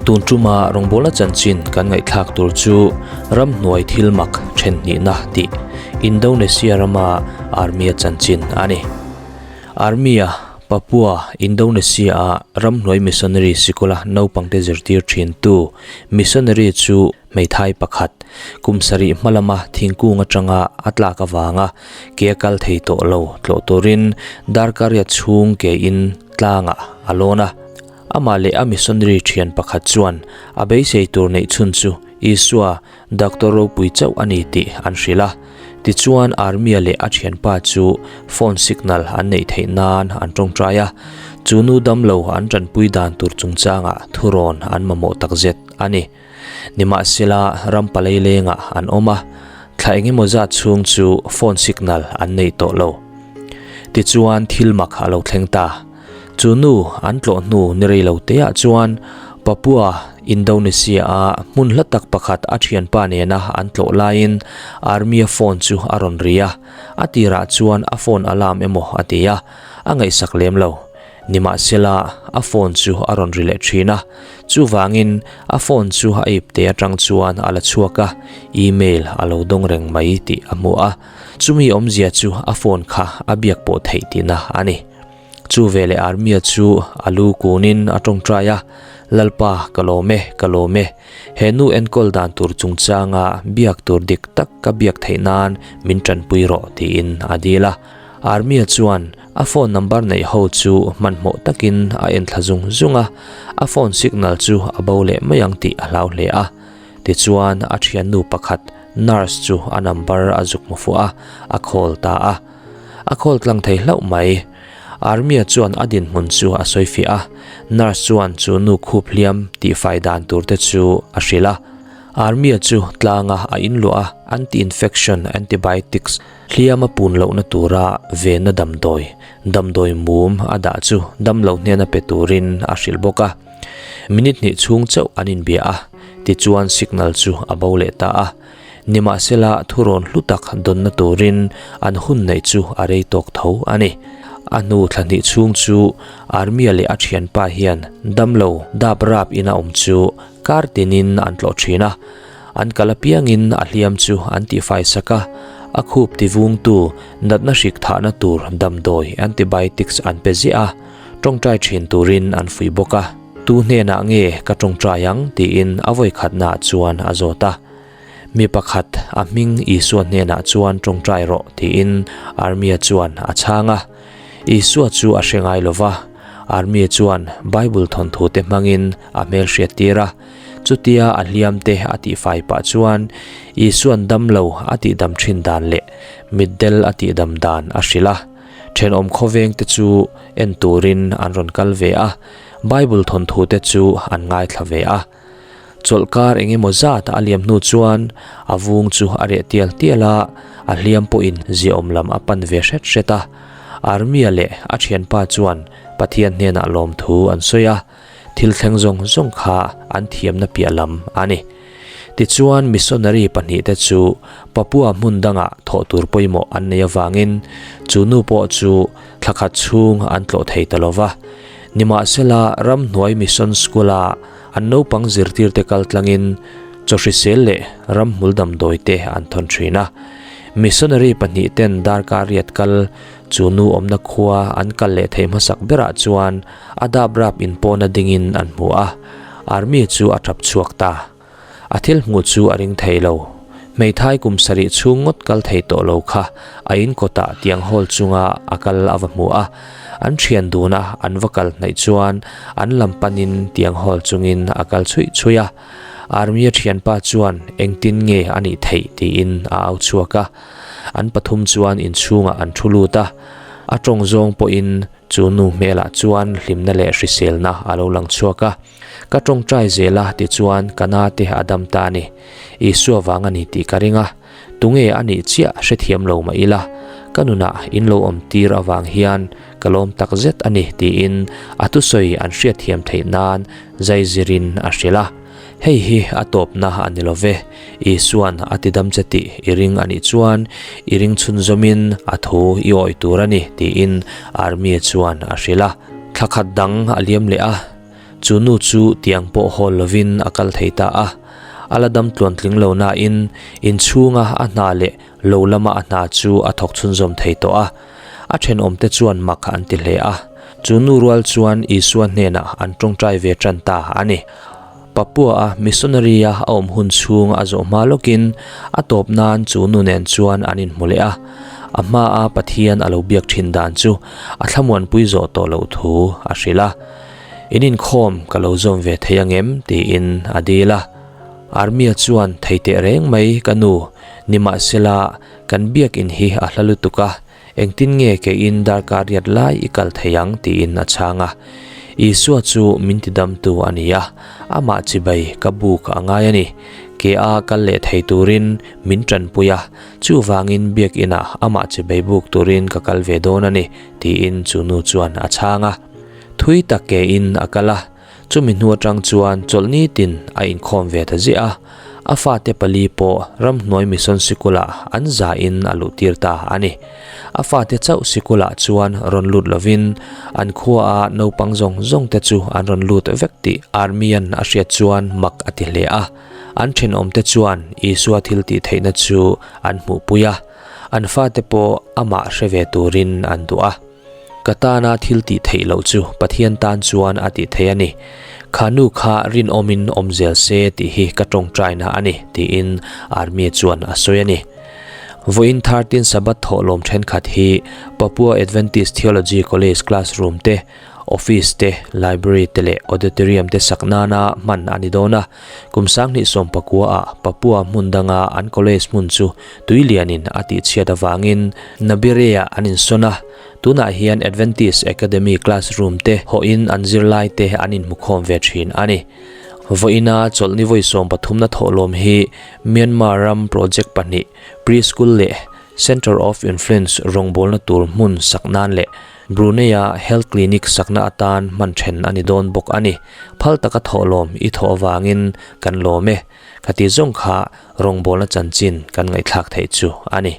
Tun tuma rawngbawlna chanchin kan ngaihthlak tur chu ramhnuai thil mak thenhnihna tih Indonesia rama Army-a chanchin a ni. Army-a Papua, Indonesia-a ramhnuai missionary sikula naupangte zirtir thintu missionary chu hmeithai pakhat, kum sarih hma lama thingkung atanga a tlak avanga ke a kal thei tawh lo tlawh turin darkar riat chhung ke in tlangah a lawn a. Amah leh a missionary thian pakhat chuan a beisei tur neih chhun chu Isua, Doctor ropui chauh a ni tih an hrilh a. Tichuan Armia leh a thianpa chu phone signal an neih theih nan an tawngtai a, chu nu damlo an tanpui dan tur chungchangah thurawn an mamawh takzet a ni. Nimahsela ram palei lengah an awm a, thla engemaw zat chhung chu phone signal an nei tawh lo. Tichuan thil mak a lo thleng ta. Chu nu an tlawh hnu ni rei lo teah chuan Papua, Indonesia-a hmun hla tak pakhat a thianpa nena an tlawh laiin Army-a phone chu a rawn ri a, a tirah chuan a phone alarm emaw a ti a, a ngaihsak lem lo. Nimahsela, a phone chu a rawn ri leh thin a, chuvangin a phone chu a ipte atang chuan a la chhuak a, email a lo dawng reng mai tih a hmu a, chumi awmzia chu a phone kha a biak pawh theih tihna a ni. Chu veleh Armia chu a lu kunin a tawngtai a, Lalpa, ka lawm e, ka lawm e, he nu enkawl dan tur chungchanga biak tur dik tak ka biak theih nan min tanpui rawh tiin a dil a. Armia chuan A phone number neih ho chu hmanhmawh takin a en thla zung zung a, a phone signal chu a bo leh mai ang tih a hlau hle a. Tichuan a thiannu pakhat nurse chu a number a zuk hmu fuh a, a call ta a. A call tlang thei hlauh mai. Armia chuan a dinhmun chu a sawi fiah a, nurse chuan chu nu khup hliam tihfai dan tur te chu a hrilh a. Armia chu tlanga a inluah a, anti-infection antibiotics, Hliam a pun lohna tura venna damdawi, damdawi mum a dah chu damlo hnena pe turin a hrilh bawk a. Minute hnih chhung chauh an inbia a, tichuan signal chu a bo leh ta a. Nimahsela thurawn hlu tak dawnna turin an hun neih chu a rei tawk tho a ni. A hnu thla hnih chhung chu Armia leh a thianpa hian damlo dap rap ina awm chu kar tinin an tlawh thin a. An kal apiangin a hliam chu an tihfai sak a, a khup tivungtu natna hrik thahna tur damdawi antibiotics an pe ziah a, tawngtai thin turin an fuih bawk a. Tu hnenah nge ka tawngtai ang tiin a vawikhatnaah chuan a zawt a. Mi pakhat a hming Isua hnenah chuan tawngtai rawh tiin Armia chuan a chhang a. Isua chu a hre ngai lova, Armia chuan Bible thawnthu te hmangin a hmelhriat tir a. Chutia a hliam te a tihfai pah chuan Isua'n damlo a tihdam thin dan leh mitdel a tihdam dan a hrilh a. Thenawm khawveng te chu en turin an rawn kal ve a, Bible thawnthu te chu an ngaithla ve a. Chawlhkar eng emaw zat a liam hnu chuan a vung chu a reh tial tial a, a hliam pawhin ziaawm lam a pan ve hret hret a. Armia leh a thianpa chuan Pathian hnenah lawmthu an sawi a. Thil thleng zawng zawng kha an thiamna piah lam a ni. Tichuan missionary pahnihte chu Papua hmun dangah thawh tur pawimawh an nei avangin chu nu pawh chu thla khat chhung an tlawh thei ta lo va. Nimahsela ramhnuai mission school-a an naupang zirtirte kal tlangin chaw hrisel leh ramhmul damdawite an thawn thin a. Missionary pahnihten darkar riat kal Chu nu awmna khua an kal leh thei hmasak berah chuan a dap rap inpawhna dingin an hmu a, Army chu a tap chhuak ta. A thil hmuh chu a ring thei lo. Hmeithai kum sarih chhung ngawt kal thei tawh lo kha a in kawtah tiang hawl chunga a kal a va hmu a, an thian dun a an va kal hnaih chuan an lam panin tiang hawl chungin a kal chhuih chhuih a. Army a thianpa chuan engtin nge a nih theih tiin a au chhuak a. An pathum chuan inchhungah an thu lut a, a tawng zawng pawhin chu nu hmelah chuan hlimna leh hriselna a lo lang chhuak a. Ka tawngtai zel a tichuan ka na te a dam ta a ni. Isua vang a ni tih ka ring a, tunge a nih chiah hrethiam lo mah ila, ka nunah in lo awm tir avang hian ka lawm tak zet a ni tiin a thusawi an hriatthiam theih nan zai zirin a hrilh a. Hei hi a tawpna a ni lo ve. Isua'n a tidam che tih i ring a nih chuan i ring chhunzawmin a thu i awih tur a ni, tiin Armie chuan a hrilh a. Thla khat dang a liam leh a. Chu nu chu tiang pawh hawl lovin a kal thei ta a. A la dam tluan tling lo nain inchhunga a hna leh lo lama a hna chu a thawk chhunzawm thei tawh a. A thenawmte chuan mak an ti hle a. Chu nu rual chuan Isua hnenah an tawngtai ve tan ta a ni. Papua-a missionary-a a awm hun chhung a zawh hma lawkin a tawp nan chu nu nen chuan an inhmu leh a. A hmaa Pathian a lo biak thin dan chu a thlamuanpui zawh tawh loh thu a hrilh a. In inkhawm ka lo zawm ve thei angem? tiin a dil a. Armia chuan thei teh reng mai ka nu, nimahsela kan biakin hi a hla lutuk a, Engtin nge keiin darkar riat lai i kal thei ang? tiin a chhang a. Isua chu min tidamtu a ni a, amah chibai ka buk a ngai a ni. Ke a kal leh thei turin min tanpui a, chuvangin biakinah amah chibai buk turin ka kal ve dawn a ni, tiin chu nu chuan a chhang a. Thui tak kein a kal a. Chumi hnu atang chuan chawlhni tin a inkhawm ve ta ziah a, a fate pali pawh ramhnuai mission sikulah an zain a luhtir ta a ni. A fate chauh sikulah chuan rawn lut lovin an khuaa naupang zawng zawngte chu an rawn lut vek tih Army-a'n a hriat chuan mak a ti hle a. An thenawmte chuan Isua thil tih theihna chu an hmuhpui a, an fate pawh amah hre ve turin an duh a. Ka tana thil tih theih loh chu Pathian tan chuan a tih theih a ni. Kha nu kha rinawmin awm zel se tih hi ka tawngtaina a ni, tiin Armie chuan a sawi a ni. Vawiin 13 Sabbath thawhlawm thenkhat hi Papua Adventist Theology College classroom te, office te, library te leh auditorium te sak nana hman a ni dawn a. Kum 2019 ah Papua hmun danga an college hmun chu tui lianin a tihchhiat avangin Nabirea an insawn a, tunah hian Adventist Academy classroom te hawhin an zirlai te an inhmukhawm ve thin a ni. Vawiina chawlhni vawi 13na thawhlawm hi Myanmar ram project pahnih, Preschool leh Centre of Influence rawngbawlna tur hmun sak nan leh Brunei-a Health Clinic sakna atan hman then a ni dawn bawk a ni. Phal taka thawhlawm i thawh avangin kan lawm e. Khati zawng kha rawngbawlna chanchin kan ngaihthlak theih chu a ni.